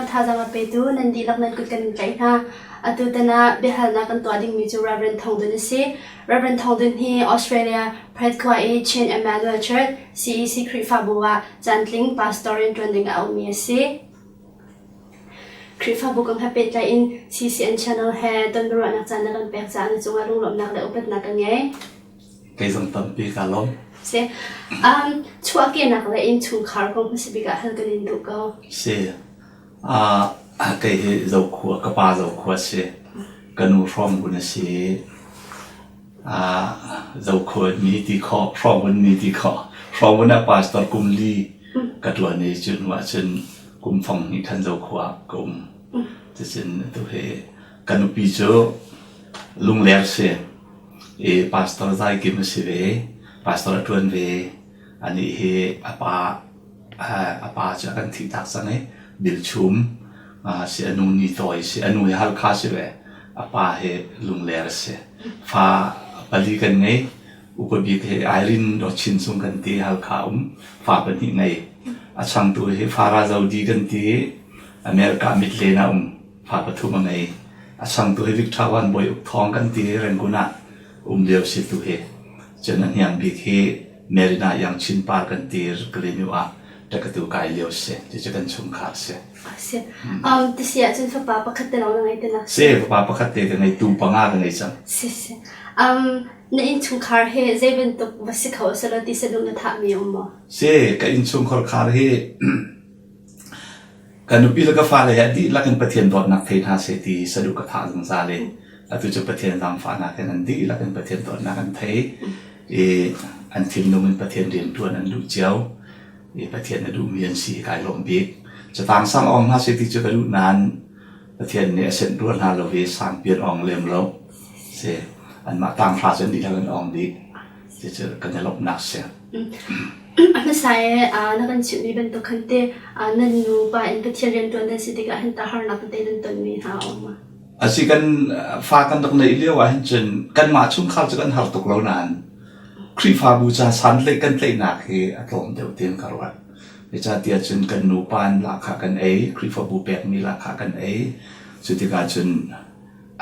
channel thazaang a petu nan dihlak nan kut kan in tlaih hna. Atu tan ah biahalnak kan tuah dingmi cu Reverend Thong Dun a si. Reverend Thong Dun hi Australia, Perth khua i Chin Emmanuel Church CEC Khrihfabu ah caantling pastor rianṭuan ding a auhmi a si. Khrihfabu kong he pehtlai in CCN channel he ton biaruahnak caan na kan pek caah na cungah lunglawmhnak le upatnak ka ngei. Kei zong tampi kaa lawm. Si. Um, chuahkehnak le innchungkhar kong hmasa bik ah hal kan in duh ko. Si. Uh, kei hi Zokhua, ka pa Zokhua si. Ka nu Hrawmgun a si. Uh, Zokhua mi ti khawh, Hrawmgun mi ti khawh. Hrawmgun ah pastor kum li ka ṭuan i cu hnu ah cun kum fang hnih khan Zokhua ah ka um. Cucun atu hi ka nupi cu Lungler si. I pastor Zai Kim a si ve. Pastor a ṭuan ve. Anih hi a pa a pa cu a kan thihtak cang i Bil Chum si a nu Ni Tawi si. A nu hi Halkha si ve. A pa hi Lungler a si. Fa pali kan ngei. Upa bik hi Irene Dawt Chin Sung kan ti Halkha um. Fa pahnih ngei. A changtu hi Farah Zodi kan ti America Midland ah um. Fa pathum a ngei. A changtu hi Victor Van Bawi Uk Thawng kan ti Rangoon ah um lio si tu hi. Cun a hniang bik hi Marina Yang Chin Par kan ti Kalaymyo ah takatu kai lio si. Cucu kan chungkhar si. Si. Um, ti si ahcun fapa pakhat te lawng na ngei te na. Si, fapa pakhat te ka ngei, tu panga ka ngei cang. Si, si. Um, na innchungkhar hi zei bantuk va si kho selaw ti saduh na thahmi um maw? Si, ka innchungkhar khar hi Ka nupi le ka fale hi a dihlak in Pathian dawtnak thei hna seh ti saduh ka thah zungzal i atu cu Pathian zaangfahnak in an dihlak in Pathian dawtnak an thei i an thinlung in Pathian rianṭuan an duh cio i Pathian a duhmi an si hi kai lawm bik. Catang sang awng hna seh ti cu ka duh nain Pathian nih a senh rua hna lo i sangpi an awng lem lo. Si anmah tanghra cu an dihlak in awng dih. Cucu kan i lawmhnak a si. A hmasa i na kan chimhmi bantuk khan teh nan nupa in Pathian rianṭuan nan si tikah hin tah harnak tete nan tonmi hna a um ma? A si kan fa kan rak neih lio ah hin cun kanmah chungkhar cu kan har tuk lo nain Khrihfabu ca santlaih kan tlaihnak hi a tlawm deuh tiin ka ruat. Zeicahtiah cun kan nupa in lahkhah kan ei, Khrihfabu pekmi lahkhah kan ei. Cu tikah cun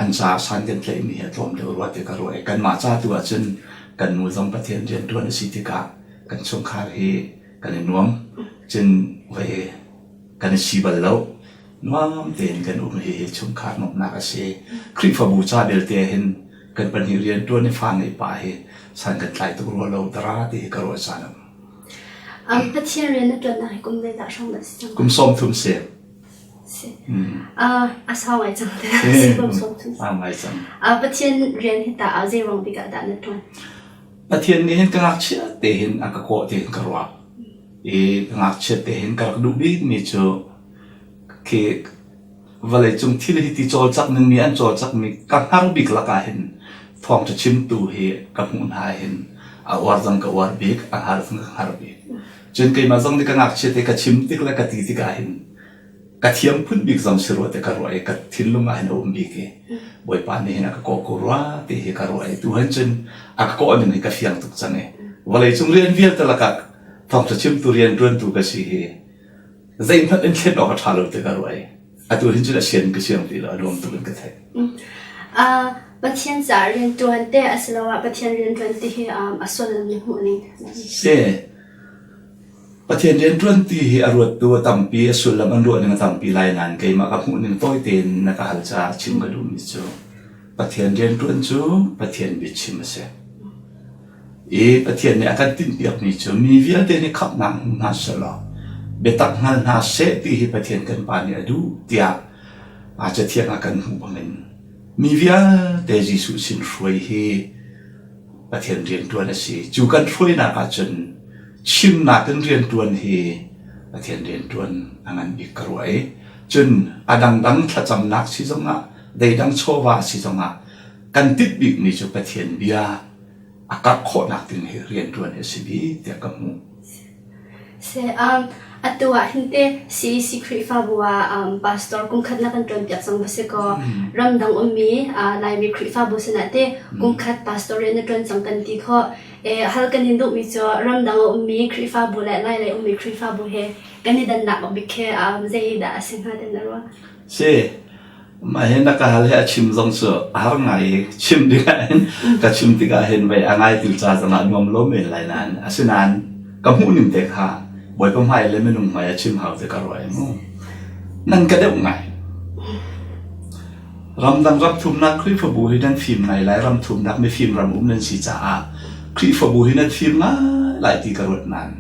an caah san kan tlaihmi hi a tlawm deuh rua ti ka ruah i kanmah ca tu ahcun kan nu zong Pathian rianṭuan a si tikah kan chungkhar hi kan i nuam cun voi kan i si bal lo nuam tein kan um hi hi chungkhar nuamhnak a si Khrihfabu ca belte hin kan pahnih rianṭuan i fa ngeih pa hi san kan tlai tuk rua lo dara ti hi ka ruah caan um Pathian rian na ṭuannak hi kum zeidah hrawng dah si cang kum 30 si A sau ngai cang. Sau ngai cang. Pathian rian hi tah zei ruang bik ah dah na ṭuan? Pathian nih hin ka ngakchia te hin a ka kawh ti hin ka ruah. I ka ngakchia te hin ka rak duh bikmi cu khi vawleicung thil hi ti cawlcangh ning mi an cawlcangh mi ka hngar bik lakah hin thawngṭha chimtu hi ka hmuh hna hin a uar zong ka uar bik, a hngar zong ka hngar bik. Cun keimah zong nih ka ngakchia te ka chim tik le ka ti tikah hin ka thiam phun bik zong si rua ti ka ruah i ka thinlung ah hin a um bik i Bawipa nih hin a ka kawh ko rua ti hi ka ruah i tu han cun a ka kawh ning hi ka fiang tuk cang i vawleicung rian vialte lakah thawngṭha chimtu rian ṭuantu ka si hi zeihmanh in thlen awk a ṭha lo ti ka ruah i atu hin cun a sian ka siang ti lo a nuam tuk in ka theih. Pathian caah rianṭuan te asiloah Pathian rianṭuan ti hi a sullam na hmuh ning? Si. Pathian rianṭuan ti hi a ruattu a tampi, a sullam an ruahning a tampi lai nain keimah ka hmuhning tawi tein na ka hal caah chim ka duhmi cu Pathian rianṭuan cu Pathian biachim a si. I Pathian nih a kan tinhpiakmi cu mi vialte nih khamhnak hmu hna sehlaw biatak hngal hna seh ti hi Pathian kan Pa nih a duh tiah a Cathiang ah kan hmuh bangin mi vialte Jesuh sin hruai hi Pathian rianṭuan a si. Cu kan hruainak ahcun chimnak in rianṭuan hi Pathian rianṭuan a ngan bik ka ruah i cun a dangdang thlacamnak si zongah deidang chawva si zongah kan tinh bikmi cu Pathian bia a karh khawhnak ding hi rianṭuan hi a si bik tiah ka hmuh. Si, um, Atu ah hin te CEC Khrihfabu ah um, pastor kum khat na kan ṭuanpiak cang va si kaw ramdang ummi uh, Laimi Khrihfabu sinah te kum khat pastor rian na ṭuan cang kan ti khawh. E, hal kan in duhmi cu ramdang a ummi Khrihfabu le Lailei ummi Khrihfabu he kan i dannak bik khi um, zei dah a si hnga ti na ruah? Si, Mah hi na ka hal hi a chim zong cu a har ngai i chim dingah hin ka chim tikah hin vei a ngaitu ca zongah nuam lo men lai nain asinain ka hmuh ning te kha Bawipa hmai le minung hmai a chim hau te ka ruah i mu. Nan ka deuh ngai. Ramdang ram thumnak Khrihfabu hi nan fim ngai lai ram thumnak mifim ram um nan si caah Khrihfabu hi nan fim ngai lai ti ka ruat nain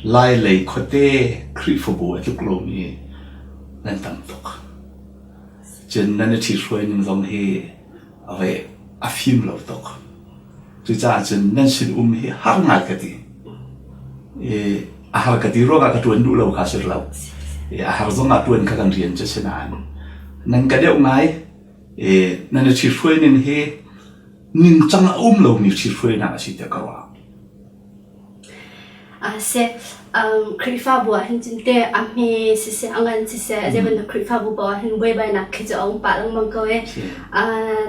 Lai lei khuate Khrihfabu a tluk lomi nan tam tuk. Cun nan i ṭhithruai ning zong hi a fim lo tuk. Cucaah cun nan sin um hi har ngai ka ti. I a har ka ti ruangah ka ṭuan duh lo kha si lo. I a har zongah ṭuan kha kan rian cu si nain nan ka deuh ngai. I nan i ṭhithruai ning hi ningcang a um lomi ṭhithruainak a si tiah ka ruah. Seh, Khrihfabu ah hin cun teh a hme siseh, a ngan siseh, zei bantuk Khrihfabu paoh ah hin buaibainak khi cu a um pah lengmang ko ee.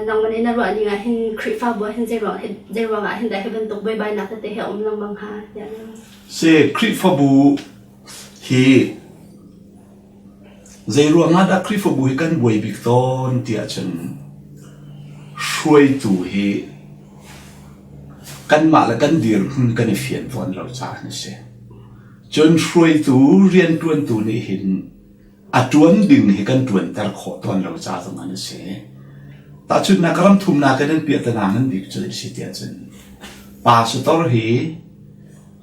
Nangmah nih na ruah ning ah hin Khrihfabu ah hin zei ruang ah hin dah hi bantuk buaibainak tete hi a um lengmang hnga tiah na ruah? Si, Khrihfabu hi zei ruang ah dah Khrihfabu hi kan buai bik tawn ti ahcun hruaitu hi Kanmah le kan dirhmun kan i fian tawn lo caah a si. Cun hruaitu rianṭuantu nih hin a ṭuan ding hi kan ṭuanter khawh tawn lo ca zong an si. Tahchunhnak ram thumnak in an piahtana ngan bik cu a si tiah cun pastor hi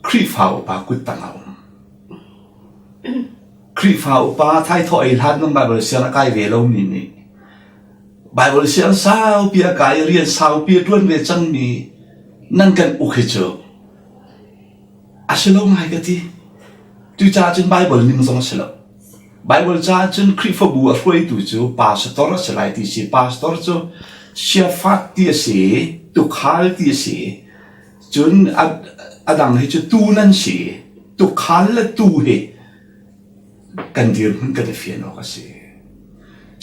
Khrihfa upa kut tang ah a um. Khrihfa upa thaithawh ei hlan zong Baibal siang a kai ve lomi nih Baibal siang saupi a kai i rian saupi a ṭuan ve cangmi nan kan uk hi cu a si lo ngai ka ti. Cucaah cun Baibal ning zong a si lo. Baibal caah cun Khrihfabu a hruaitu cu pastor a si lai ti si. Pastor cu siafak ti a si, tuukhal ti a si. Cun a dang hi cu tuu nan si. Tuukhal le tuu hi kan dirhmun kan i fian awk a si.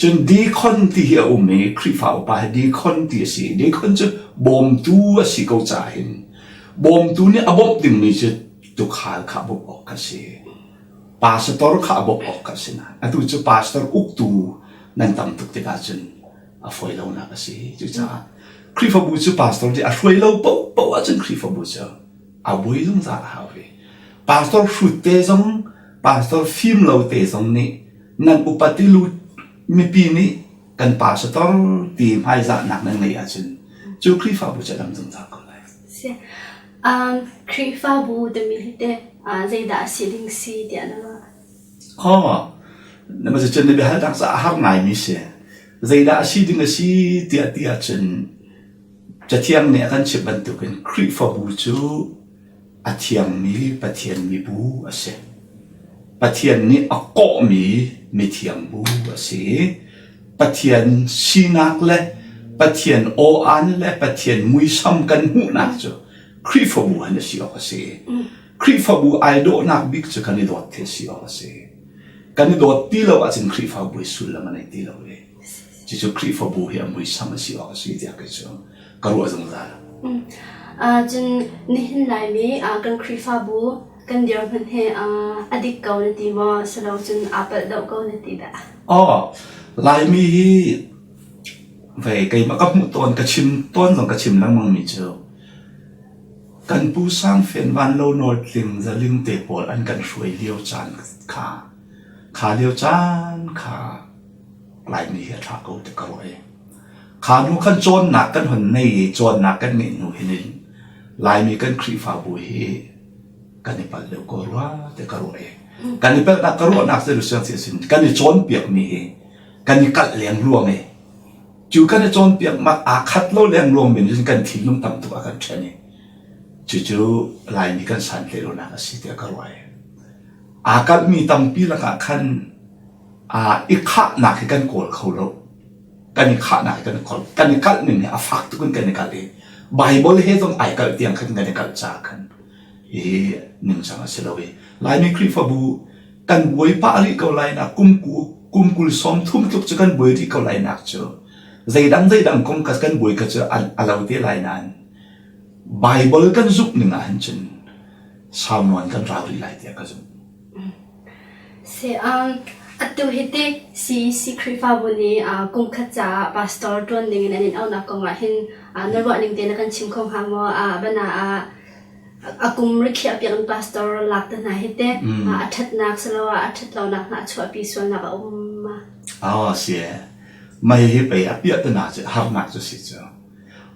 Cun deacon ti hi a um i Khrihfa upa hi deacon ti a si. Deacon cu bawmtu a si ko caah hin bawmtu nih a bawmh dingmi cu tuukhal kha a bawmh awk a si. Pastor kha a bawmh awk a si nain atu cu pastor uktu nan tam tuk tikah cun a fawi lonak a si. Cucaah Khrihfabu cu pastor nih a hruai lo paohpaoh ahcun Khrihfabu cu a buai zungzal a hau ve. Pastor hrut te zong, pastor fim lo te zong nih nan upat i lut mipi nih kan pastor ti hmaizahnak nan ngeih ahcun cu Khrihfabu cu a dam zungzal ko lai. Si. Um, Khrihfabu timi hi teh uh, zeidah a si ding si tiah na ruah? Oh, na ma cun na biahalnak ca a har ngaimi si. Zeidah a si ding a si tiah ti ahcun Cathiang nih a kan chimh bantukin Khrihfabu cu a thiangmi Pathian mibu a si. Pathian nih a kawhmi mithiang bu a si. Pathian sinak le Pathian aw-an le Pathian muisam kan hmuhnak cu Khrihfabu han a si awk a si. Khrihfabu ai dawhnak bik cu kan i dawt hi a si awk a si. Kan i dawt ti lo ahcun Khrihfabu hi sullam a nei ti lo i Cucu Khrihfabu hi a muisam a si awk a si tiah kei cu ka ruah zungzal. Cun nihin Laimi kan Khrihfabu kan dirhmun hi a dik ko na ti maw? Silo cun aa palh deuh ko na ti dah? Aw, Laimi hi vei keimah ka hmuh tawn ka chim tawn zong ka chim lengmang mi cu kan pu Sangfen Vanlo Nawl Tling Zaling te pawl an kan hruai lio caan kha kha lio caan kha Laimi hi a ṭha ko ti ka ruah i kha hnu khan cawnnak kan hon nei i cawnnak kan ngeih hnu hin in Laimi kan Khrihfabu hi kan i palh deuh ko rua ti ka ruah i kan i palhnak ka ruahnak cu siang si sin kan i cawnpiakmi hi kan i kalh lengluang i cu kan i cawnpiak mak aa khat lo lengluang men in kan thinlung tam tuk a kan ṭhen i cucu Laimi kan santlaih lonak a si tiah ka ruah i aa kalhmi tampi lakah khan i khahnak hi kan kawl kho lo. Kan i khahnak hi kan i kawl. Kan i kalh ning hi a fak tuk in kan i kalh i Bible he zong ai kalh tiang khan kan i kalh caah khan hi ningcang a si lo i Laimi Khrihfabu Kan buai pah rih ko lai nak kum kum 20 sawmthum tluk cu kan buai rih ko lai nak cu zeidang zeidang kong ka kan buai ka cu a lo te lai nain Bible kan zumh ning ah hin cun sau nawn kan rau rih lai tiah ka zumh. Si, atu hi teh CEC Khrihfabu nih kumkhat caah pastor ṭuan dingin an in auhnak kong ah hin na ruah ning te na kan chim kho hnga maw? Bana ah a kum rikhiah piak in pastor lak te hna hi teh a ṭhatnak siloah a ṭhatlonak hna a chuahpi sualnak a um ma? Oh, si. Mei hi pei a piah te na cu harnak cu si cu.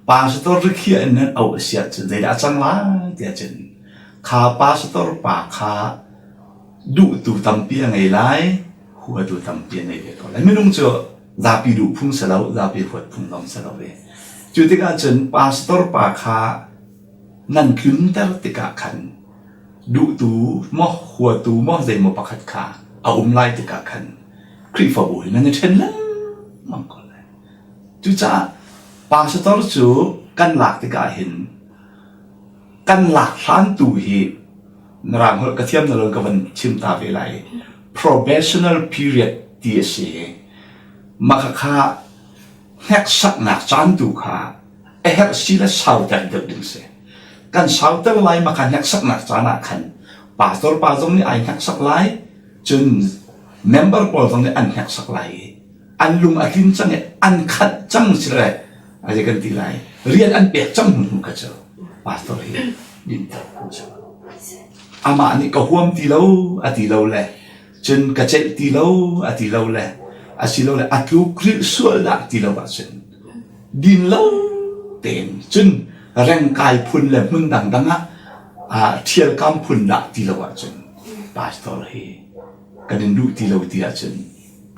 Pastor rikhiah in nan auh a si ahcun zeidah a cang lai tiah cun kha pastor pa kha duhtu tampi a ngei lai, huatu tampi a ngei ve ko lai. Minung cu zapi duh phung si lo, zapi huat phung zong si lo ve. Cu tikah cun pastor pa kha nan tlunter tikah khan duhtu maw huatu maw zeimaw pakhat kha a um lai tikah khan Khrihfabu hi nan i ṭhen lengmang ko lai. Cucaah pastor cu kan lak tikah hin kan lak hlan tu hi Mirang holh ka thiam na lo ka van chim ta ve lai. Probational period ti a si. Mah kha hneksaknak caan tu kha a herh si le sauter deuh ding si. Kan sauter lai mah kha hneksaknak caan ah khan pastor pa zong nih ai hneksak lai, cun member pawl zong nih an hneksak lai i an lung a tlin cang i an khat cang si le a kan ti lai rian an pek cang hnu hnu kha cu pastor hi dinter phu si amah nih ka huam ti lo a ti lo le cun ka celh ti lo a ti lo le asilole a tluk rilh sual dah ti lo ahcun din lo tein cun rengkai phun le hmun dangdang ah ṭhialkam phun dah ti lo ahcun pastor hi kan in duh ti lo ti ahcun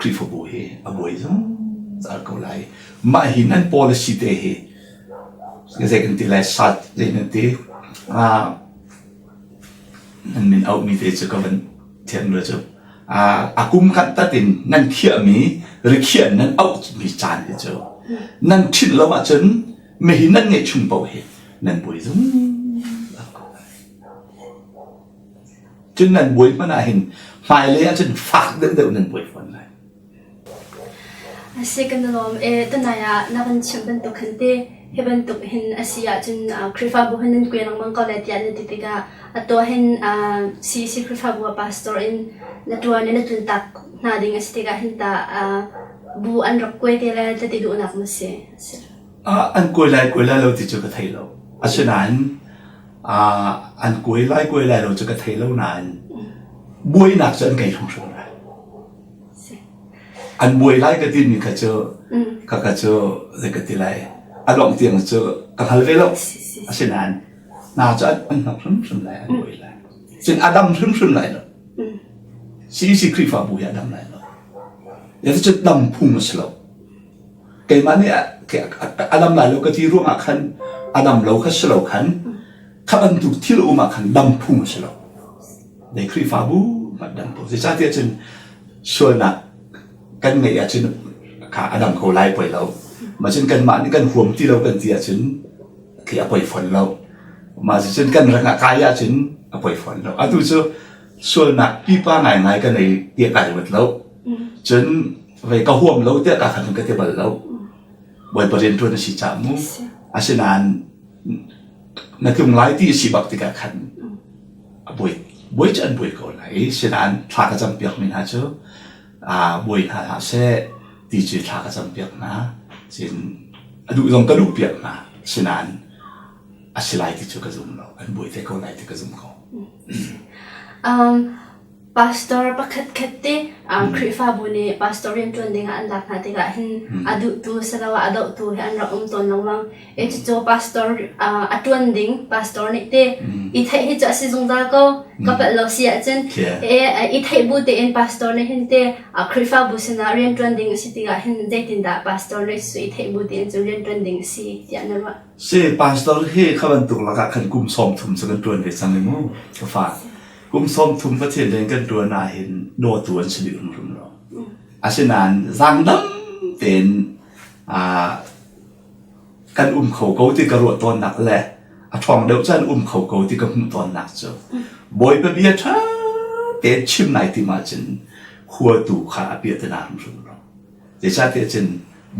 Khrihfabu hi a buai zungzal ko lai. Mah hi nan policy te hi zei kan ti lai sat zei nan ti nan min auhmi te cu ka van thiam lo cu a kum khat tat in nan khiahmi rikhiah nan auhmi caan hi cu nan ṭhit lo ahcun mihi nan ngeih chung paoh hi nan buai zungzal ko lai. Cun nan buai hmanh ah hin hmailei ah cun fak deuhdeuh nan buai fawn lai. A si kan i lawm e tunai ah na kan chimh bantuk khan te hi bantuk hin a si ahcun Khrihfabu hin nan kuai lengmang ko lai tiah na ti tikah atu hin CEC Khrihfabu ah pastor in na ṭuan i na tluntak hna ding a si tikah hin tah bu an rak kuai te lai ta ti duhnak ma si? An kuai lai kuai lai lo ti cu ka thei lo. Asinain an kuai lai kuai lai lo cu ka thei lo nain buainak cu an ngei hrimhrim lai. An buai lai ka timi kha cu kha kha cu zei ka ti lai a dongh tiang cu ka hngal ve lo. Asinain hna cu an hnok hrimhrim lai an buai lai. Cun a dam hrimhrim lai lo. CEC Khrihfabu hi a dam lai lo. Cu dam phung a si lo. Keimah nih a dam lai lo ka ti ruangah khan a dam lo kha si lo khan kha bantuk thil um ah khan dam phung a si lo. Dei Khrihfabu hmanh dam phung. Zeicahtiah cun sualnak kan ngeih ahcun kha a dam ko lai poi lo. Mah cun kanmah nih kan huam ti lo kan ti ahcun khi a poi fawn lo. Mah cun kan rang ah kai ahcun a poi fawn lo. Atu cu sualnak pipa ngaingai ka nei tiah kai ruat lo. Cun vei ka huam lo tiah ka khan ka ti bal lo. Bawipa rianṭuan a si caah mu. Asinain na tlung lai ti a si bak tikah khan a buai buai cu an buai ko lai. Sinain thla ka campiak mi hna cu aa buai hna hlah seh ti cu thla ka campiak hna. Cun a duh zong ka duh piak hna. Sinain a si lai ti cu ka zum lo. An buai te ko lai ti ka zum ko. Um, Pastor pakhatkhat te Khrihfabu nih pastor rianṭuan dingah an lak hna tikah hin a duhtu siloah a dohtu hi an rak um tawn lengmang. E cucu pastor a ṭuan ding pastor nih te i theih hi cu a si zungzal ko ka palh lo si ahcun e i theih bu tein pastor nih hin te Khrihfabu sinah rianṭuan ding a si tikah hin zeitindah pastor nih cu i theih bu tein cun rianṭuan ding a si tiah na ruah? Si pastor hi kha bantuk lakah khan kum 30 cu kan ṭuan ve cang i mu ka fa. Kum 30 Pathian rian kan ṭuan ahhin dawtu an si dih hrimhrim lo. Asinain zaangdam tein kan um kho ko ti ka ruah tawnnak le a ṭhawng deuh caan um kho ko ti ka hmuh tawnnak cu Bawipa bia ṭha tein chim nai tim ahcun huatu kha a piahtana hrimhrim lo. Zeicahtiah cun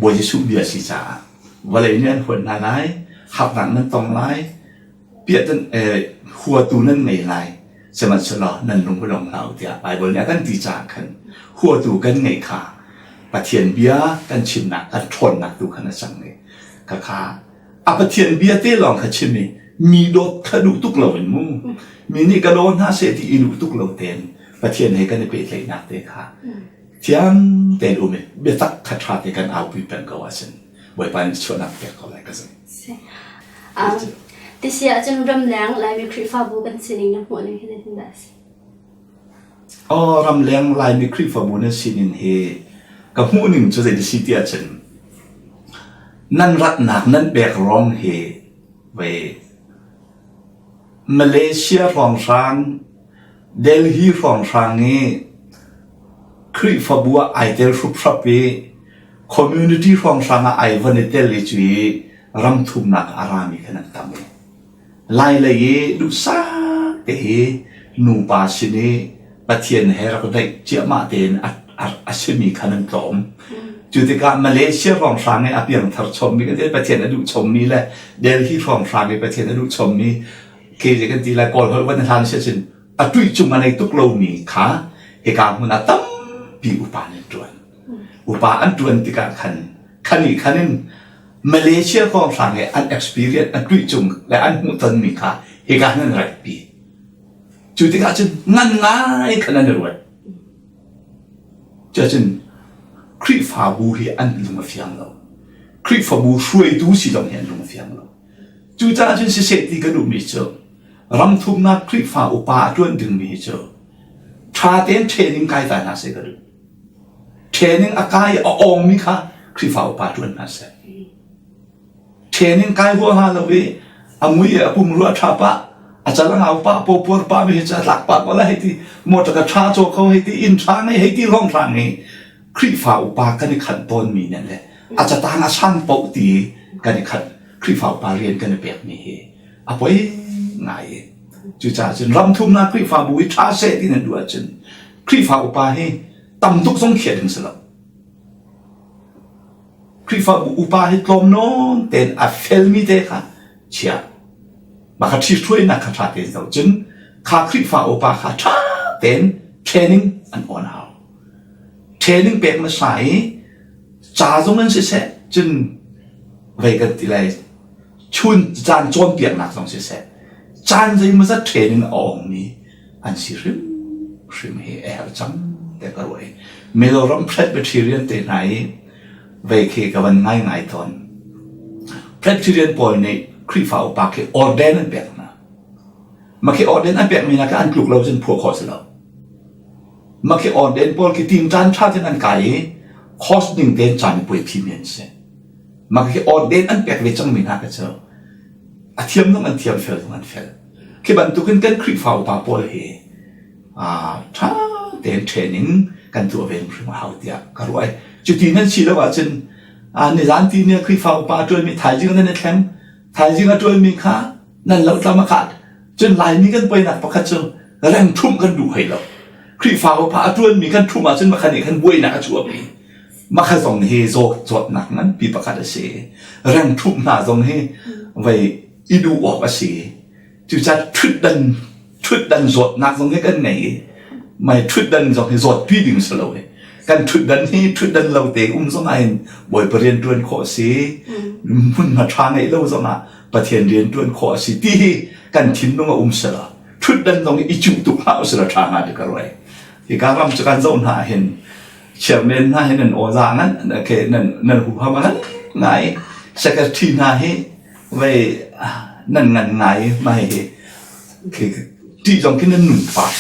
Bawi Jesuh bia si caah vawlei nih an huat hna lai, harnak nan tong lai, piahtan huatu nan ngei lai, sihmanhsehlaw nan lung va dong hlah u tiah Baibal nih a kan ti caah khan huatu kan ngeih kha Pathian bia kan chimnak kan ṭhawnnak tu khan a cang i khakha a Pathian bia te lawng kha chim i mi dawt kha duh tuk lo in mu mi nih ka daw hna seh ti i duh tuk lo tein Pathian he kan i pehtlaihnak te kha thiang tein um i biatak kha ṭha te kan aupi peng ko ahcun Bawipa nih chuahnak pek ko lai ka zumh. Ti si ahcun ramleng Laimi Khrihfabu kan sining na hmuh ning hi zeitindah a si? Aw ramleng Laimi Khrihfabu nan sining hi ka hmuh ning cu zei si ti ahcun nan ratnak nan pek rong hi vei Malaysia hrawnghrang Delhi hrawnghrang i Khrihfabu ah ai tel hruphrap i community hrawnghrang ah ai von i tel i cu i ram thumnak a rami kha nan tam i Lai lei i duhsah te hi nupa sin i Pathian he rak daih ciahmah tein a simi kha nan tlawm. Cu tikah Malaysia hrawnghrang i a piangthar chommi kan ti Pathian a duh chommi le Delhi hrawnghrang i Pathian a duh chommi khi kan ti lai Kawl holh van hlan si cun a tuih cung a nei tuk lomi kha hika hmun ah tampi upa an ṭuan. Upa an ṭuan tikah khan khan i khan in Malaysia hrawnghrang i an experience an tuih cung le an hmuhtonmi kha hika hin an ratpi. Cu tikah cun ngan ngai khan an i ruat. Cuacun Khrihfabu hi an lung a fiang lo. Khrihfabu hruaitu si zong hi an lung a fiang lo. Cucaah cun siseh ti ka duhmi cu ramthumnak Khrihfa upa a ṭuan dingmi hi cu ṭha tein training kai ta hna seh ka duh. Training a kai i a awngmi kha Khrihfa upa ṭuan hna seh. Training kai huaha lo i a mui a pumrua a ṭha pah, a cal a ngau pah, pawpuar pah mi hi cu a tlak pah ko lai hei ti, motor ka ṭha caw kho hei ti, inn ṭha ngei hei ti hrawnghrang hi Khrihfa upa kan i khanh tawnmi nih le a catang a sang paoh ti kan i khanh Khrihfa upa rian kan i pekmi hi a poi ngai i cucaah cun ramthumnak Khrihfabu hi ṭha seh ti nan duh ahcun Khrihfa upa hi tam tuk zong khiah ding si lo. Khrihfabu upa hi tlawm nawn tein a felmi te kha chia. Mah kha ṭhithruainak kha ṭha tein zoh cun kha Khrihfa upa kha ṭha tein training an awn hau. Training pek hmasa i ca zong in siseh cun vei kan ti lai chun caan cawnpiaknak zong siseh caan zeimawzat training a awngmi an si hrimhrim hi a herh cang tiah ka ruah i Mizoram Presbyterian te hna i vei khi ka van ngaingai tawn. Presbyterian pawl nih Khrihfa upa khi ordain an pek hna. Mah khi ordain an pekmi hna khi an tluk lo cun phuah khawh si lo. Mah khi ordain pawl khi tinṭan ṭha tein an kai i course ning tein caan i puai phimi an si. Mah khi ordain an pek ve cangmi hna kha cu a thiam zong an thiam fel zong an fel. Khi bantukin kan Khrihfa upa pawl hi ṭha tein training kan tuah ve hrim a hau tiah ka ruah i cuti nan si lo ahcun nizan ti ni Khrihfa upa a ṭuanmi thaizing nan i thleng thaizing a ṭuanmi kha nan lohtlama kha cun Laimi kan poinak pakhat cu reng ṭhumh kan duh hoi lo Khrihfa upa a ṭuanmi kan ṭhumh ahcun makha nih khan buainak a chuahpi makha zong hi zawtnak nganpi pakhat a si reng ṭhumh hna zong hi vei i duh awk a si cucaah ṭhutdan ṭhutdan zawtnak zong hi kan ngei i mai ṭhutdan zong hi zawtpi ding si lo i kan ṭhutdan hi ṭhutdan lo te um zong ah hin Bawipa rian ṭuan khawh a si hmunhma ṭha ngeih lo zong ah Pathian rian ṭuan khawh a si ti hi kan thinlung a um sela ṭhutdan zong i cuh tuk hlah usila ṭha hnga ti ka ruai hika ram cu kan zoh hna ah hin chairman hna hi nan awza ngan nan nan huham ngan ngai secretary hna hi vei nan ngan ngai mai hi khi ṭih zong khi nan nun pah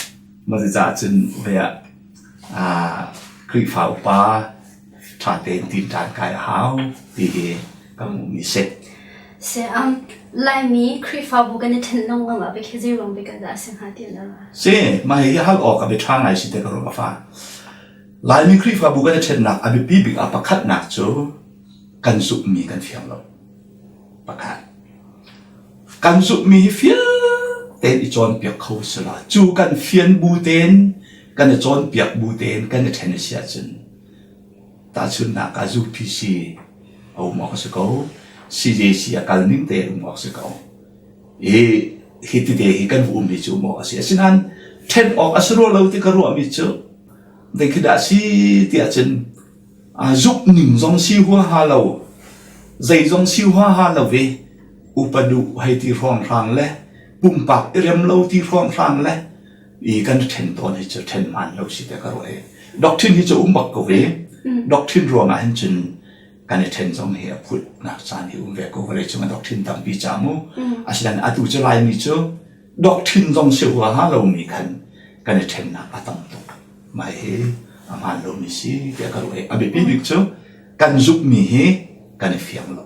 ma caah cun vei ah Khrihfa upa ṭha tein tinṭan kai a hau ti hi ka hmuhmi si. Si um, Laimi Khrihfabu kan i ṭhen lengmang ah bik hi zei ruang bik ah dah a si hnga ti na ruah? Si, mah hi hal awk a bia ṭha ngai si te ka ruah ka fa. Laimi Khrihfabu kan i ṭhennak a biapi bik ah pakhatnak cu kan zumhmi kan fiang lo. Pakhat. Kan zumhmi hi fiang tein i cawnpiak kho sila cu kan fian bu tein. Kan i cawnpiak bu tein kan i ṭhen a si ahcun tahchunhnak ah UPC a um awk a si ko. CJC a kal ning tein um awk a si ko. I hi tete hi kan um hi cu um awk a si. Asinain ṭhen awk a si rua lo ti ka ruahmi cu zei khi dah a si ti ahcun zuk ning zong si huaha lo, zei zong si huaha lo i upa duh hei ti hrawnghrang le pumpak i rem lo ti hrawnghrang le i kan ṭhen tawn hi cu ṭhen hmaan lo si te ka ruah i doctrine hi cu um bak ko ve. Doctrine ruangah hin cun kan i ṭhen zong hi a phutnak caan hi um ve ko vawlei cung ah doctrine tampi ca mu. Asinain atu cu Laimi cu doctrine zong si huaha lomi khan kan i ṭhennak a tam tuk. Mah hi a hmaan lomi si tiah ka ruah i a biapi bik cu kan zumhmi hi kan i fiang lo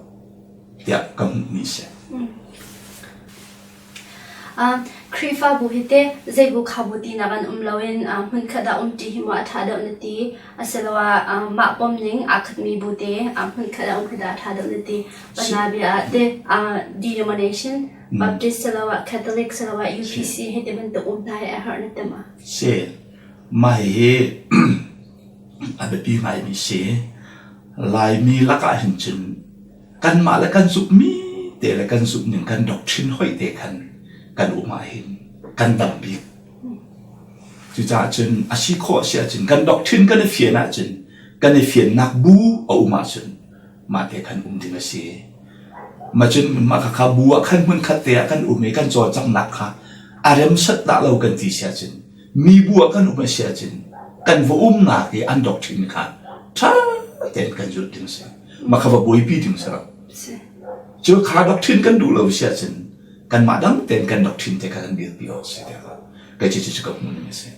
tiah ka hmuhmi si. Khrihfabu hi teh zei bu kha bu tinak an um loin hmunkhat ah umṭi hi maw a ṭha deuh na ti? Asiloah mah pom ning aa khatmi bu te hmunkhat ah um hi dah a ṭha deuh na ti? Panabia ah teh denomination, Baptist siloah Catholic siloah UPC hei ti bantuk um hna hi a herh na ti maw? Si. Mah hihi a biapi ngaimi si. Laimi lakah hin cun kanmah le kan zumhmi te le kan zumhning kan doctrine hoih te khan kan um ahhin kan dam bik. Cucaah cun a si khawh a si ahcun kan doctrine kan i fian ahcun kan i fiannak bu a um ahcun mah te khan um ding a si. Mah cun mah khakha bu ah khan hmunkhat te ah kan um i kan cawlcanghnak kha a remsat dah lo kan ti si ahcun mibu ah kan um a si ahcun kan va umnak i an doctrine kha ṭha tein kan zulh ding a si. Mah kha va buaipi ding si lo. Cu kha doctrine kan duh lo si ahcun kanmah dang tein kan doctrine te kha kan dirpi awk si tiah kei cu cu ka hmuh ning a si.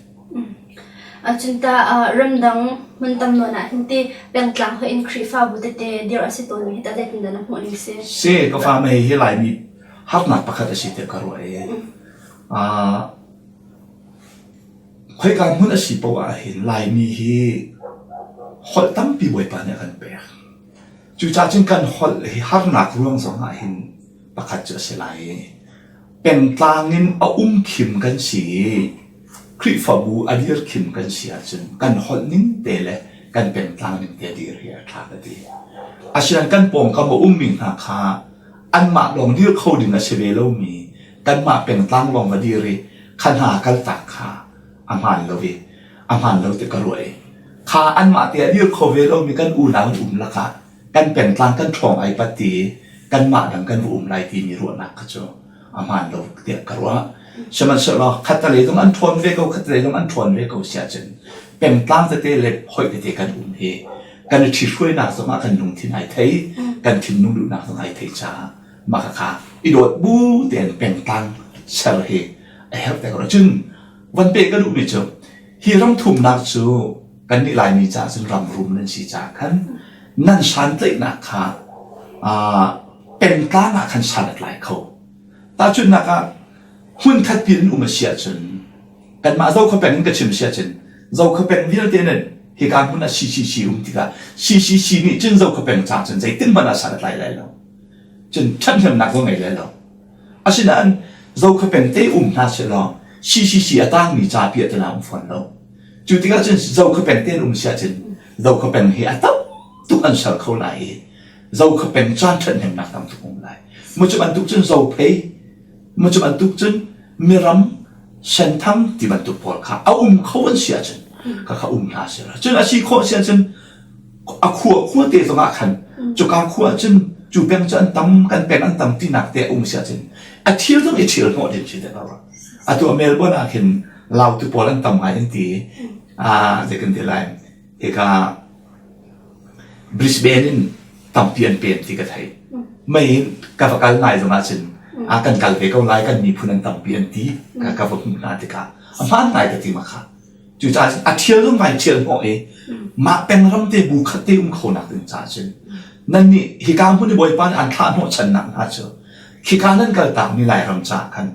Cun tah ramdang hmun tam nawn ah hin ti pengtlang hoih in Khrihfabu tete dirh a si tawnmi hi tah zeitindah na hmuh ning si? Si, ka fa mei hi Laimi harnak pakhat a si tiah ka ruah i Khoika hmun a si paoh ahhin Laimi hi holh tampi Bawipa nih a kan pek. Cucaah cun kan holh hi harnak ruang zong ah hin pakhat cu a si lai i pengtlang in a um khim kan si i Khrihfabu a dir khim kan si ahcun kan holh ning te le kan pengtlang ning te dir hi a ṭha ka ti. Asinain kan pawngkam a ummi hna kha anmah lawng dir kho ding a si ve lomi kanmah pengtlang lawng va dir i kha hna kaltak kha a hmaan lo i a hmaan lo ti ka ruah i kha anmah te a dir kho ve lomi kan unau an um lakah kan pengtlang kan ṭhawng ai pat ti i kanmah dang kan va um lai timi ruahnak kha cu a hmaan lo tiah ka ruah. Sihmanhsehlaw khattelei zong an ṭhawn ve ko, khattelei zong an ṭhawn ve ko si ahcun pengtlang tete le hoih tete kan um hi kan i ṭhihruainak zongah kan lungthin ai thei, kan thinlung duhnak zong ai thei caah mah khakha i dawt bu tein pengtlang ser hi a herh te ko. Cun van pe ka duhmi cu hi ram thumnak cu kannih Laimi caah cun ram rum nan si caah khan nan santlaihnak kha pengtlang ah khan san a tlai kho. Tahchunhnak ah hmunkhat pi in um a si ahcun kanmah Zokhawpeng in ka chim si ahcun Zokhawpeng vialte nan hika hmun ah CCC um tikah CCC nih cun Zokhawpeng caah cun zeitin hmanh ah san a tlai lai lo. Cun ṭhathnemnak zong ngei lai lo. Asinain Zokhawpeng te um hna sehlaw CCC a tangmi ca piah tana um fawn lo. Cu tikah cun Zokhawpeng te an um si ahcun Zokhawpeng hi a tam tuk an ser kho lai i Zokhawpeng caan ṭhathnemnak tam tuk um lai. Mu cu bantuk cun Zophei, mu cu bantuk cun miram senthang ti bantuk pawl kha a um kho an si ahcun kha kha um hna seh. Cun a si khawh si ahcun a khua khua te zongah khan cuka khua cun cu peng cu an tam kan peng an tam tinak te a um si ahcun a thil zong i thil hnawh ding si te ka ruah. Atu a Melbourne ah khin Lautu pawl an tam ngai an ti. Ah zei kan ti lai hika Brisbane in tampi an pem ti ka thei. Mei in ka va kal ngai zong ahcun a kan kal ve ko lai kan miphun an tampi an ti ka ka va hmuh hna tikah a hmaan ngai ka ti ma kha. Cucaah a ṭhial zong ngai ṭhial hnawh i mah pengram te bu khat te um kho nak ding caah cun nannih hika hmun i Bawipa nih an thlah hnawh channak hna cu khika nan kaltakmi Lairam caah khan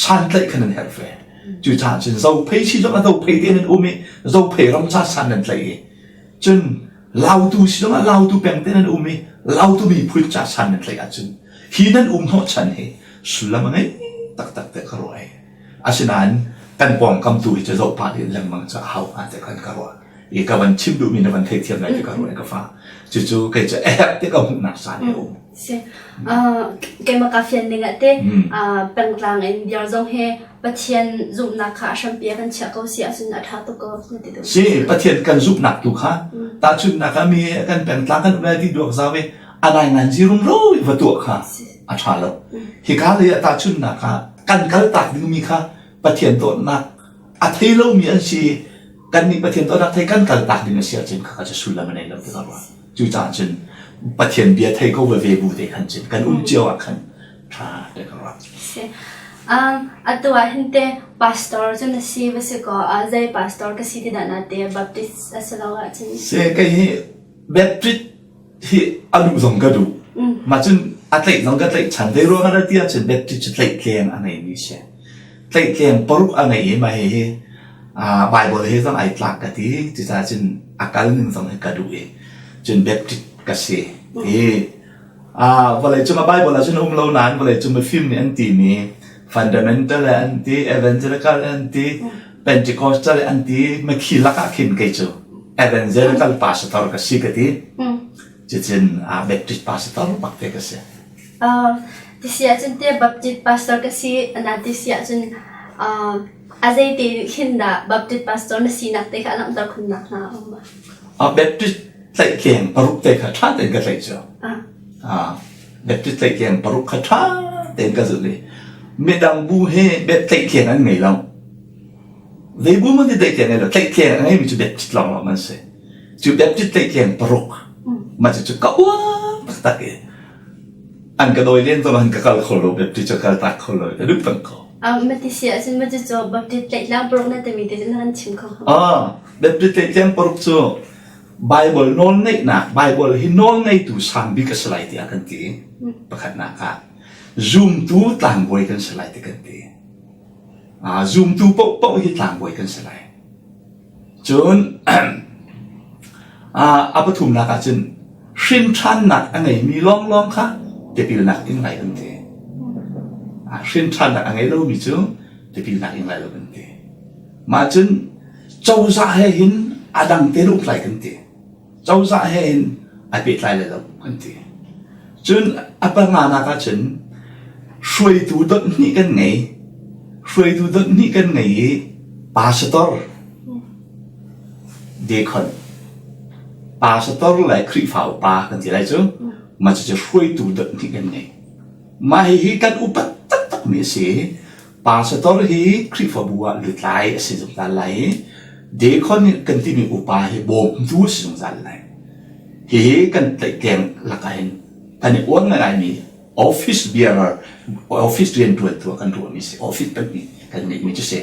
santlaih khan nan herh ve. Cucaah cun Zophei si zong ah Zophei te nan um i Zophei ram ca san nan tlaih i cun Lautu si zong ah Lautu peng te nan um i Lautu miphun ca san nan tlaih ahcun hi nan um hnawhchan hi sullam a ngei taktak te ka ruah i asinain Kan pawngkam tu hi cu zoh pah ding lengmang cu a hau hnga ti kan ka ruah. I ka van chim duhmi na van theithiam lai ti ka ruah i ka fa. Cucu kei cu a herh ti ka hmuhnak caan hi a um. Si. Keimah ka fian ning ah te pengtlang in biar zong he Pathian zumhnak kha a hrampi ah kan chiah ko si ahcun a ṭha tuk ko na ti duh. Si, Pathian kan zumhnak tu kha tahchunhnak ah mi kan pengtlang kan um lai ti duak zau i a nai ngan zi rumro i va tuah kha a ṭha lo. Hika lei ah tahchunhnak ah kan kal tak dingmi kha Pathian dawtnak a thei lomi an si kannih Pathian dawtnak thei kan kal tak ding a si ahcun khakha cu sullam a nei lo ti ka ruah. Cucaah cun Pathian bia thei ko veve bu te khan cun kan um cio ah khan ṭha te ka ruah. Si. Um, atu ah hin te pastor cu na si va si kaw zei pastor ka si ti dah na te Baptist a si lo ahcun. Si kei hi Baptist hi a duh zong ka duh. Mah cun a tlaih zong ka tlaih chan. Zei ruang ah ti ahcun Baptist cu tlaihtleng a ngeimi si. Tlaihtleng paruk a ngei i mah hihi Bible he zong ai tlak ka ti. Cucaah cun a kal ning zong hi ka duh i cun Baptist ka si. I vawleicung a Bible ah cun a um lo nain vawleicung mifim nih an timi fundamental an ti, evangelical an ti, Pentecostal an ti, mikhi lakah khin kei cu evangelical pastor ka si ka ti. Cucun Baptist pastor bak te ka si. Ti si ahcun te Baptist pastor ka si na ti si ahcun a zei te khin dah Baptist pastor na sinak te kha a langhter khunnak hna a um? Baptist tlaihtleng paruk te kha ṭha tein ka tlaih cu. Baptist tlaihtleng paruk kha ṭha tein ka zulh i midang bu he tlaihtleng an ngei lo. Zei bu hmanh nih tlaihtleng ngei lo. Tlaihtleng a ngeimi cu Baptist lawnglawng an si. Cu Baptist tlaihtleng paruk mah cucu ka uar taktak i an ka dawi len zong an ka kal kho lo Baptist cu kal tak kho lo ka duh peng ko. Mati si ahcun mah cucu Baptist tlaihtleng paruk na timi te cu na kan chim kho hnga? Baptist tlaihtleng paruk cu Bible nawlngeihnak Bible hi nawlngeitu sang bik a si lai tiah kan ti. Pakhatnak ah zumtu tlangbawi kan si lai ti kan ti. Zumtu paohpaoh hi tlangbawi kan si lai. Cun a pathumnak ah cun hrinṭhannak a ngeimi lawnglawng kha tipilnak ing lai kan ti. Hrinṭhannak a ngei lomi cu tipilnak ing lai lo kan ti. Mah cun cozah he hin a dang te uk lai kan ti. Cozah he hin ai pehtlai lai lo kan ti. Cun a panganak ah cun hruaitu dot hnih kan ngei. Hruaitu dot hnih kan ngei i pastor deacon pastor le Khrihfa upa kan ti lai cu mah cucu hruaitu dot hnih kan ngei. Mah hihi kan upat taktakmi a si. Pastor hi Khrihfabu ah lutlai a si zungzal lai i deacon kan timi upa hi bawmtu a si zungzal lai. Hihi kan tlaihtleng lakah hin kan i uar ngaingaimi office bearer, office rianṭuantu ah kan ruahmi si, office pahnih kan ngeihmi cu si.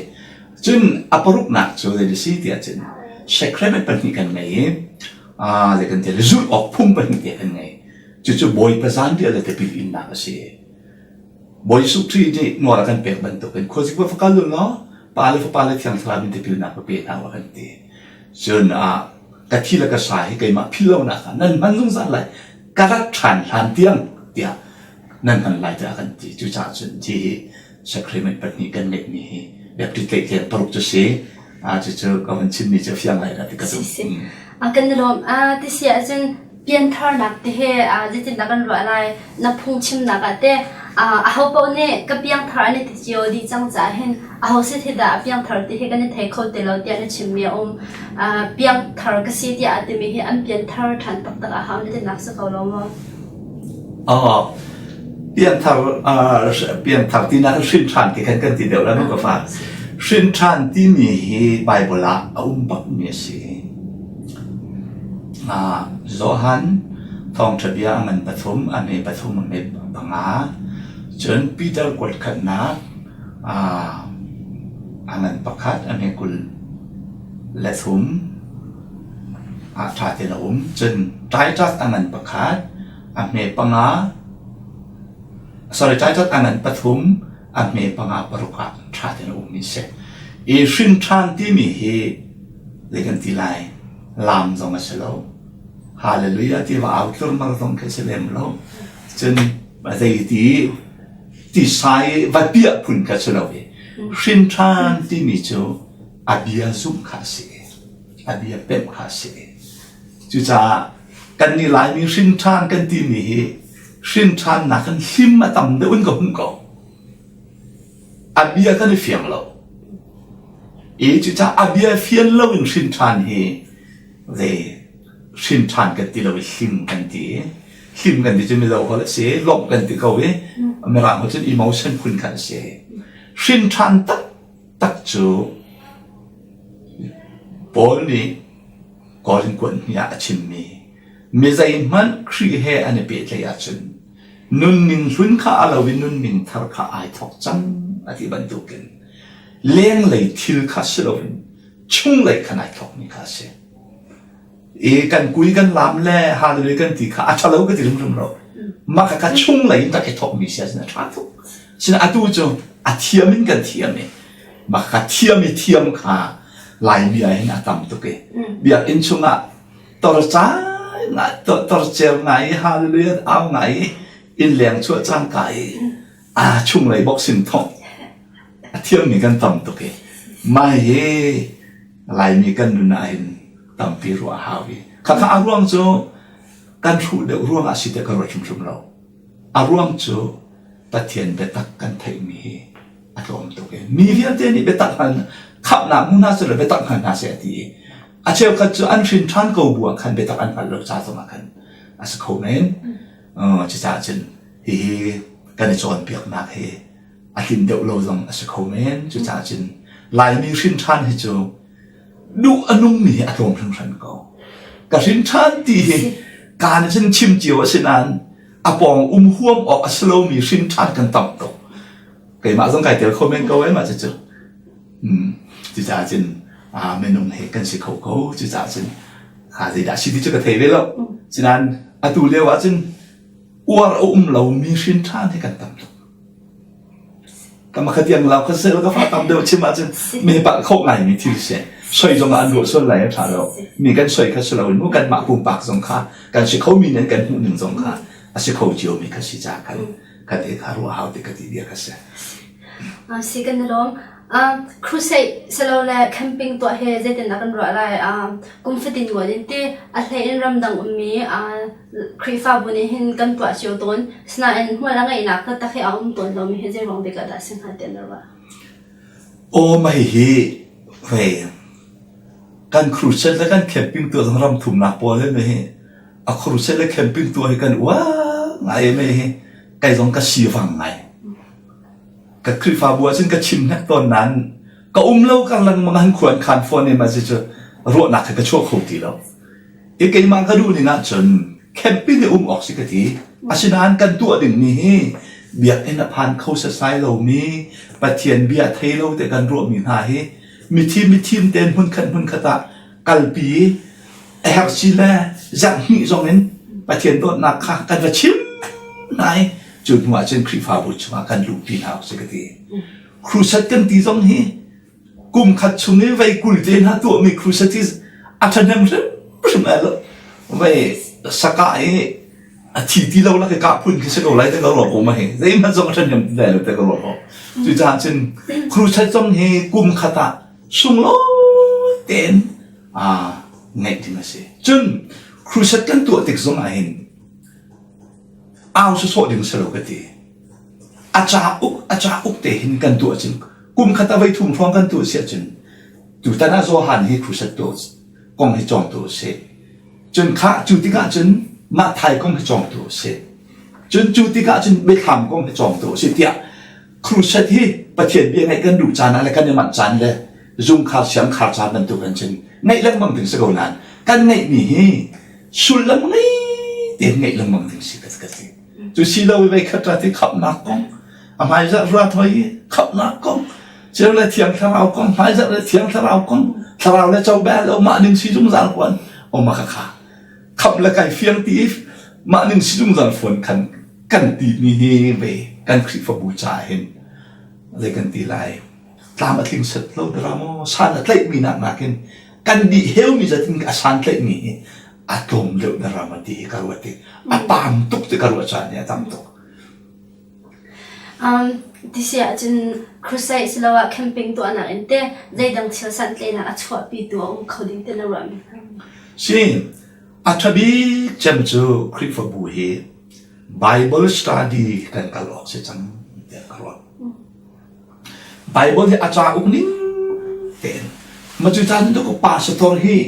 Cun a paruknak cu zei a si tiah cun sacrament pahnih kan ngei i zei kan ti zulh awk phung pahnih te kan ngei. Cucu Bawipa zanriah le tipil innak a si. Bawi Jesuh Khrih nih nawl a kan pek bantukin khuazik va kal u law Pa le Fapa le Thiang Thlarau in tipilnak va pe hna u a kan ti. Cun ah ka thi le ka sa hi keimah philh lonak ah nan hman zungzal lai ka rat ṭhan hlan tiang tiah nan hman lai tiah a kan ti. Cucaah cun hi hi sacrament pahnih kan ngeihmi hi Baptist tlaihtleng paruk cu si. Ah cucu ka van chimmi cu a fiang lai dah ti ka zumh. Si, si. Kan i lawm. Ti si ahcun piantharnak te he zeitindah kan ruah lai na phungchimnak ah teh aho paoh nih ka piangthar an i ti cio dih cang caah hin aho set hi dah a piangthar ti hi kan i thei kho ti lo tiah na chimmi a um. Piangthar ka si tiah a timi hi an pianthar ṭhan taktak a hau na tinak si ko lo maw? Pianthar pianthar tinak hrin ṭhan ti khan kan ti deuh la nu ka fa. Hrin ṭhan timi hi Bible ah a um bakmi a si. Johan thawngṭha bia a ngan pathum, a hme pathum, a hme panga. Cun Peter kuat khatnak a ngan pakhat, a hme 20 le thum ah ṭha tein a um. Cun Titus a ngan pakhat, a hme panga, sorry, Titus a ngan pathum, a hme panga paruk ah ṭha tein a ummi a si. I hrin ṭhan timi hi zei kan ti lai laam zong a si lo hallelujah ti va au tlurmar zong khi a si lem lo cun zei ti tisa i va piah phun kha si lo i. Hrin ṭhan timi cu a bia zumh kha a si. A bia pemh kha a si. Cucaah kannih Laimi hrin ṭhan kan timi hi hrin ṭhannak in hlim a tam deuh in ka hmuh ko. A bia kan i fiang lo. I cucaah a bia fian lo in hrin ṭhan hi zei hrin ṭhan kan ti lo i hlim kan ti. Hlim kan ti cu Mizo holh a si, lawmh kan ti ko i Mirang holh cun emotion phun khan a si. Hrin ṭhan taktak cu Paul nih Korin kuat hnih ah a chimmi mi zeihmanh Khrih he an i pehtlaih ahcun nunning hlun kha a lo i nunning thar kha ai thawk cang a ti bantukin lenglei thil kha si loin chunglei khan ai thawkmi kha a si. I kan kui kan lam le hallelujah kan ti kha a ṭhalo ka ti hrimhrim lo. Mah kha ka chunglei in rak i thawkmi si ahcun a ṭha tuk. Sinain atu cu a thiam in kan thiam i mah kha thiam i thiam kha Laimi ah hin a tam tuk i biakinn chungah torcai ngai torcer ngai i hallelujah au ngai i innleng chuah cangka i a chunglei boxing thongh a thiammi kan tam tuk i mah hi Laimi kan nun ah hin tampi ruah a hau i khakha a ruang cu kan hruh deuh ruangah si tiah ka ruat hrimhrim lo. A ruang cu Pathian biatak kan theihmi hi a tlawm tuk i mi vialte nih biatak hngal khamhnak hmu hna seh law biatak hngal hna seh a ti i a cheukhat cu an hrin ṭhan ko bu ah khan biatak an hngalh lo ca zongah khan a si kho men. Cucaah cun hihi kan i cawnpiaknak hi a tlin deuh lo zong a si kho men. Cucaah cun Laimi hrin ṭhan hi cu duh a nungmi hi a tlawm hringhran ko. Ka hrin ṭhan ti hi kaan cun chim cio a si nain a pawng um huam awk a si lomi hrin ṭhan kan tam tuk. Keimah zong kai tel kho men ko eh mah cucu. Cucaah cun minung he kan si kho ko. Cucaah cun zeidah si ti cu ka thei ve lo. Sinain atu lio ah cun uar a um lomi hrin ṭhan hi kan tam tuk. Ka kha tiang lau kha sel ka fa tam deuh chim ahcun mi palh khawh ngaimi thil si. Soi zong ah an ruah sual lai a ṭha lo. Mi kan soi kha si loin mu kanmah pumpak zong kha kan si khomi nih an kan hmuh ning zong kha a si kho ciomi kha si ca khan kha te kha ruah hau ti ka ti bia kha si. Si kan i lawm. Crusade silole camping tuah hi zeitindah kan ruah lai? Kum fatin ngol in ti a hlei in ramdang ummi Khrihfabu nih hin kan tuah cio tawn. Sinain hmual a ngeihnak taktak hi a um tawn lomi hi zei ruang bik ah dah si hnga ti na ruah? Aw mah hihi vei kan crusade le kan camping tuah zong ram thumnak pawl he hi a crusade le camping tuah hi kan uar ngai me hi kai zong ka sivang ngai. Ka Khrihfabu ah cun ka chim hnek tawn nain ka um lo kar lengmang han khuan khan fawn i mah cu ruahnak he ka chuak kho ti lo. I keimah ka duh ning ahcun camping i um awk si ka ti. Asinain kan tuah dingmi hi biakinn a phan kho setsai lomi Pathian bia thei lo te kan ruahmi hna hi mithi mithim tein hmunkhat hmunkhat ah kalpi i a herh si le zarh hnih zong in Pathian dawtnak kha kan va chim hna i cu hnu ah cun Khrihfabu chungah kan luhpi hna awk si ka ti. Crusade kan ti zong hi kum khat chung i vei 20 te hna tuahmi crusade hi a ṭhahnem hrimhrim ai lo. Vei saka i a thi ti lo lak i kah phun khi si ko lai te ka ruah ko ma hi. Zeihmanh zong a ṭhahnem ti lai lo te ka ruah ko. Cucaah cun crusade zong hi kum khat ah sunglawi tein aa ngeih ding a si. Cun crusade kan tuah tik zong ah hin au sawsawh ding si lo ka ti. A cauk a cauk te hin kan tuah cun kum khat ah voi thum hrawng kan tuah si ahcun tutan ah Johan hi crusade tuah kong hi cawngtu a si. Cun kha cu tikah cun mah thai kong hi cawngtu a si. Cun cu tikah cun biathlam kong hi cawngtu a si tiah Crusade hi Pathian bia ngaih kan duh caan ah le kan i manh caan le zungkhar siangkhar caan bantuk an cun ngaih lengmang ding si ko nain kan ngeihmi hi sullam ngei tein ngaih lengmang ding si ka ka ti. Cu si lo i vei khat ra ti khamhnak kong a hmaizarh ruat hoi i khamhnak kong ceu le thiang thlarau kong hmaizarh le thiang thlarau kong thlarau le co bel lo mah ning si zungzal kuan o ma kha kha khamh le kai fiang ti i mah ning si zungzal fawn khan kan ti mi hi ve kan Khrihfabu ca hin zei kan ti lai tlam a tling set lo dara maw san a tlaih mi nak nakin kan dih heu mi zatin a san tlaih mi hi a tlawm deuh dara ma ti hi ka ruat i a pam tuk ti ka ruah caan hi a tam tuk. Ti si ahcun crusade siloah camping tuahnak in teh zeidang thil santlaihnak a chuahpitu a um kho ding ti na ruahmi hna? Si, a ṭha bik cem cu Khrihfabu hi Bible study kan kal awk si cang tiah ka ruah. Bible hi a cauk ning tein ma cu caan cu pastor hi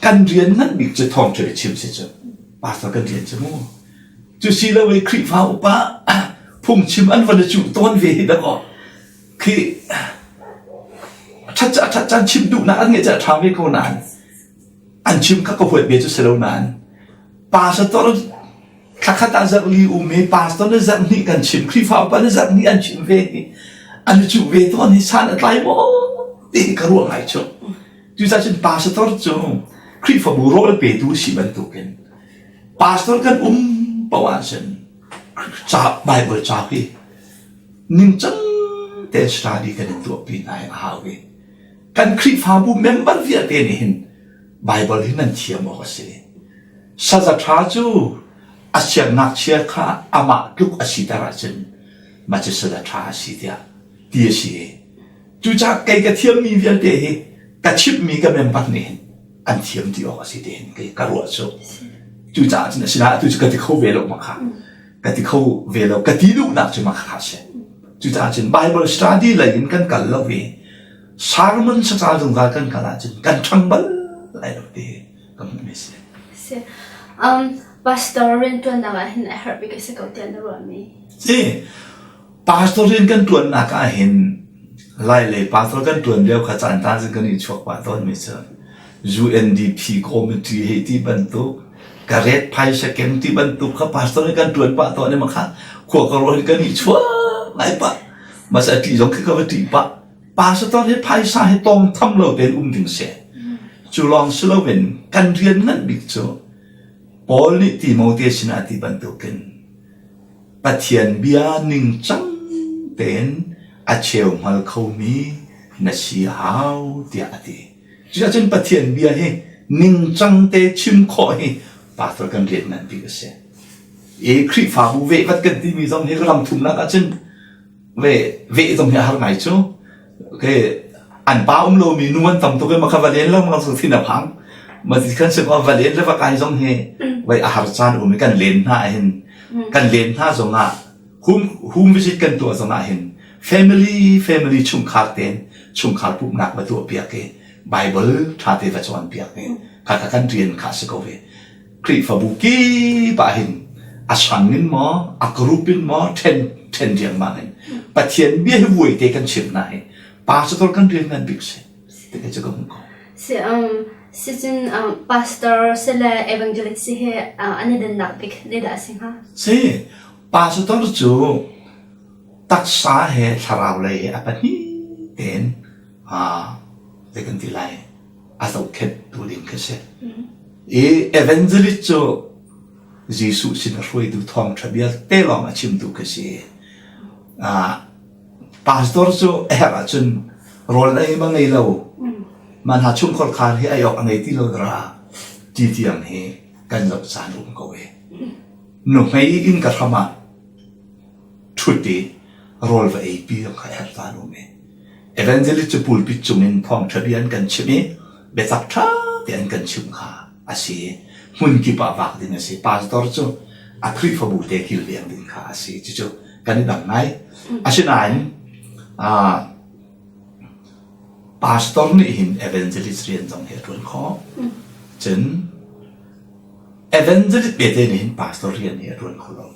kan rian ngan bik cu thawngṭha biachim si cu pastor kan rian cu mu. Cu si lo i Khrihfa upa phungchim an van i cuh tawn ve hi dakaw khi ṭhat ca ṭhat caan chim duhnak an ngeih ca ṭha ve ko nain an chim kha ka huat ve cu si lo nain pastor thlakhat ah zarh li um i pastor nih zarh hnih kan chim Khrihfa upa nih zarh hnih an chim ve hi an i cuh ve tawn hi san a tlai maw ti hi ka ruah ngai cu. Cucaah cun pastor cu Khrihfabu rawl petu si bantukin Pastor kan um paoh ahcun ca Bible ca hi ningcang tein study kan in tuahpi hna hi a hau i kan Khrihfabu member vialte nih hin Bible hi nan thiam awk a si. Saza ṭha cu a siangngakchia kha amah tluk a siter ahcun mah cu saza ṭha a si tiah ti a si i cucaah kei ka thiammi vialte hi ka chimhmi ka member nih hin an thiam ti awk a si ti hin kei ka ruah cu. Cucaah cun a si atu cu ka ti kho ve lo ma kha. Ka ti kho ve lo. Ka ti duhnak cu ma kha si. Cucaah cun Bible study lei in kan kal lo i sermon sacal zungzal kan kal ahcun kan ṭhang bal lai lo ti ka hmuhmi si. Si. Um, pastor rianṭuannak ah hin a herh bik a si ko tiah na ruahmi? Si. Pastor rian kan ṭuannak ah hin Lailei pastor kan ṭuan lio kha caan caan cun kan i chuak pah tawnmi cu UNDP committee hei ti bantuk, ka ret phaisa kem ti bantuk kha pastor nih kan ṭuan pah tawn i mah kha khua ka ruah hin kan i chuak ngai pah. Mah a ṭih zong khi ka va ṭih pah. Pastor hi phaisa hi tawng tham lo tein um ding si. Cu lawng si loin kan rian ngan bik cu Paul nih Timote sinah ti bantukin Pathian bia ningcang tein a cheu hngal khomi na si a hau tiah a ti. Cucaah Pathian bia hi ningcang te chim khawh hi pastor kan rian ngan bik a si. I Khrihfabu vehvat kan timi zong hi ram thumnak ahcun ve veh zong hi a har ngai cu. Okay, an pa um lomi nu an tam tuk i makha va len lo ma su thin a phang. Ma ti khan sim va len le va kai zong hi vai a har caan um i kan len hna hin kan len hna zong ah home home visit kan tuah zong ah hin family family chungkhar ten chungkhar pumhnak va tuah piak i Bible ṭha te va cawn piak i kha kha kan rian kha si ko ve. Khrihfabu kip ah hin a sang in maw a group in maw ṭhen ṭhen riangmang in Pathian bia hi vuai te kan chim hna hi pastor kan rian ngan bik si ti cu ka hmuh ko. Si um si cun um, pastor si le evangelist si hi uh, an i dannak bik zeidah a si hnga? Si pastor cu taksa he thlarau lei he a pahnih tein uh, zei kan ti lai a zohkhenhtu ding khi si. I evangelist cu Jesuh sin a hruaitu thawngṭha vialte lawng a chimtu khi si. Uh, pastor cu a herh ahcun rawl ei ma ngei lo. Man ha chungkhar khar hi ei awk a ngei ti lo dara ti tiang hi kan zoh caan um ko e. Nuhmei in ka hram ah ṭhut i rawl va ei pi zong kha a herh caan um e. Evangelist cu pulpit cungin thawngṭha bia an kan chimh i biatak ṭha te an kan chimh kha a si i hmunkip ah vak ding a si. Pastor cu a Khrihfabu te kilveng ding kha a si. Cucu kan i dang ngai. Asinain uh, pastor nih hin evangelist rian zong hi a ṭuan khawh. Cun evangelist bete nih hin pastor rian hi a ṭuan kho lo.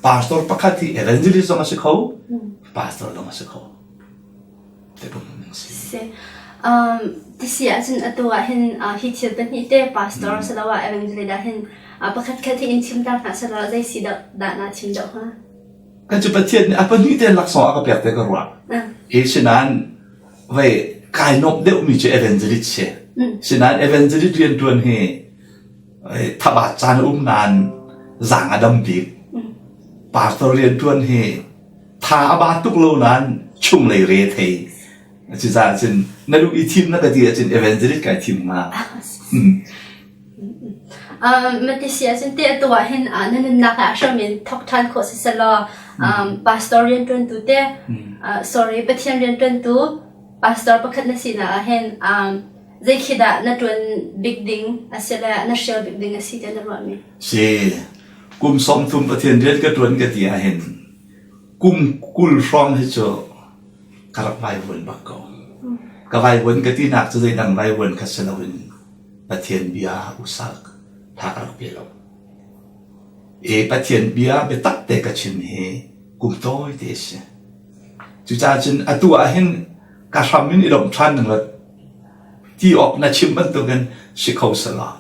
Pastor pakhat hi evangelist zong a si kho, pastor zong a si kho. Si. Um, ti ahcun atu ah hin uh, hi thil pahnih te pastor mm. siloah evangelist ah hin uh, pakhat khat hi in chim ta hna selaw zei si dah dah na chim deuh hnga? Kan cu Pathian nih a pahnih te laksawng a ka pek te ka ruah. E sinan vei kai nomh deuhmi cu evangelist si. Sinan evangelist rian tuan hi thabat caan um nain zang a dam bik. Pastor rian tuan hi Tha a ba tuk lo nain chunglei re thei. Cucaah cun na duh i thim na ka ti ahcun evangelist kai thim hnga. Mati si ahcun te atu ah hin na nunnak ah hram in thawk ṭhan khawh si selaw Pastor rianṭuantu te, sorry, Pathian rianṭuantu pastor pakhat na sinak ah hin zei khi dah na ṭuan bik ding a si le na hrial bik ding a si tiah na ruahmi? Si, kum 30 Pathian rian ka ṭuan ka ti ahhin kum 20 hrawng hi cu ka rak vaivuan bak ko. Ka vaivuan ka tinak cu zeidang vaivuan kha si loin Pathian bia usak tha ka rak pe lo. I Pathian bia biatak te ka chim hi kum tawi te a si. Cucaah cun atu ah hin ka hram in i lawmh ṭhan ning law ti awk na chim bantukin si kho selaw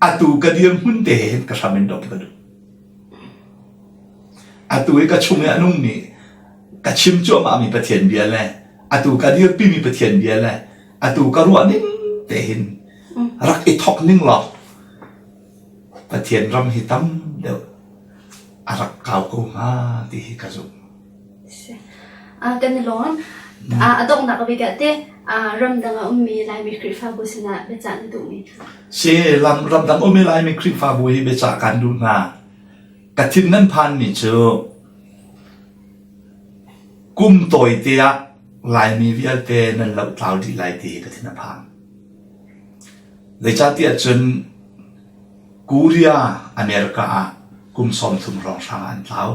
atu ka dirhmun te he hin ka hram in lawmh ka duh. Atu i ka chung i a nungmi ka chim cuahmahmi Pathian bia le atu ka dirpimi Pathian bia le atu ka ruah ning te hin rak i thawk ning law Pathian ram hi tam deuh a rak kau ko hnga ti hi ka zumh. Kan i lawm. A donghnak bik ah teh ramdang a ummi Laimi Khrihfabu sinah biacah na duhmi? Si, ramdang ummi Laimi Khrihfabu hi biacah kan duh hna. Ka thin nan phanmi cu kum tawite ah Laimi vialte nan lohtlau dih lai ti hi ka thin a phang. Zeicahtiah cun Korea, America ah kum 30 hrawnghrang ah an tlau.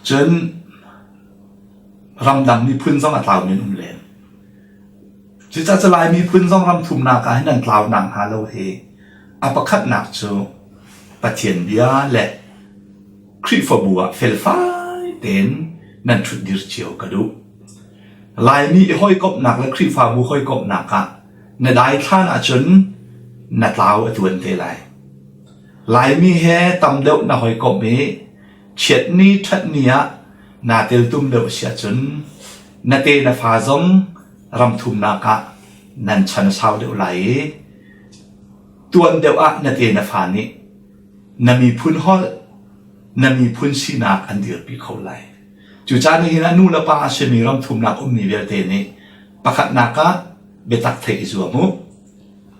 Cun ramdang miphun zong a tlaumi an um len. Cucaah cu Lai miphun zong ram thumnak ah hin an tlau nakhnga lo hi a pakhatnak cu Pathian bia le Khrihfabu ah felfai tein nan ṭhutdir cio ka duh. Laimi i hawikomhnak le Khrihfabu hawikomhnak ah na daithlan ahcun na tlau a tuan te lai. Laimi he tam deuh na hawikomh i chiatni ṭhatni ah naa teltum deuh a si ahcun na te na fa zong ram thumnak ah nan chan a sau deuh lai i tuan deuh ah na te na fa nih na miphun holh, na miphun sinak an dirpi kho lai. Cucaah nihin ah nu le pa a simi ram thumnak ummi vialte nih pakhatnak ah biatak theih i zuam u.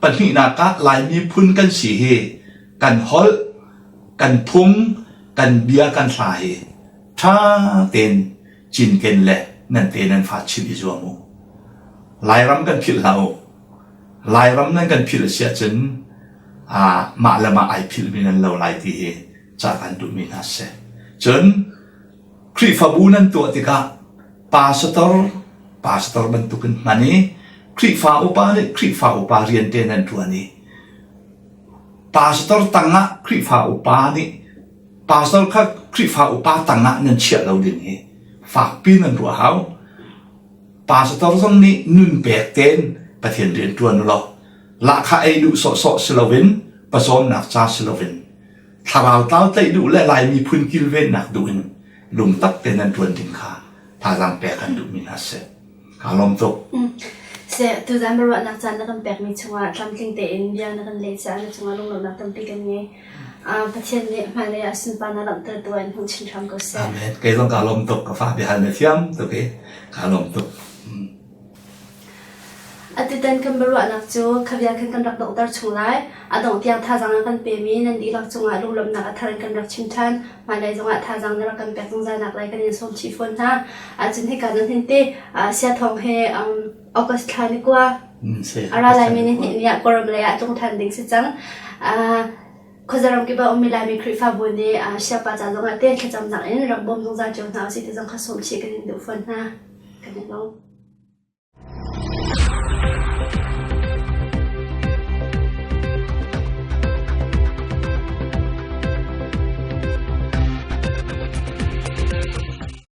Pahnihnak ah Lai miphun kan si hi kan holh, kan phung, kan bia kan hla hi ṭha tein cinken le nan te nan fa chimh i zuam u. Lairam kan philh hlah u. Lairam nan kan philh a si ahcun mah le mah ai philhmi nan lo lai ti hi ca kan duhmi hna si. Cun Khrihfabu nan tuah tikah pastor pastor bantukin hman i Khrihfa upa nih Khrihfa upa rian te nan ṭuan i pastor tangah Khrihfa upa nih pastor kha Khrihfa upa tangah nan chiah lo ding hi fakpi nan ruah hau. Pastor zong nih nun pek tein Pathian rian ṭuan u law lahkhah ei duh sawhsawh si loin pazawmnak ca si loin thlarau tlau tlaih duh le Lai miphun kilvennak duh in lungtak tein an ṭuan ding kha thazaang pek an duhmi hna si. Kaa lawm tuk. Seh, tuzaan biaruahnak caan na kan pekmi chungah tlamtling tein bia na kan leh caah na cungah lunglawmhnak tampi kan ngei. Pathian nih hmailei ah sunparnak langhtertu ah in hmang chin hram ko seh. Amen. Kei zong kaa lawm tuk. Ka fa biahal na thiam tuk i kaa lawm tuk. Atutan kan biaruahnak cu kha vial khan kan rak donghter chung lai. A dongh tiang thazaang a kan pemi nan dihlak cungah lunglawmhnak a thar in kan rak chim ṭhan. Hmailei zongah thazaang na rak kan pek zungzalnak lai kan in sawm chih fawn hna. Ahcun hika nan hin ti Siathawng he August thla ni kua a ra laimi ni hnih ni ah Kawlram lei ah tlung ṭhan ding si cang. Khuazaram kip ah ummi Laimi Khrihfabu nih Siapa ca zongah te thlacamnak in rak bawm zungzal cio hna usih ti zong kha sawm chih kan in duh fawn hna. Kan i lawm.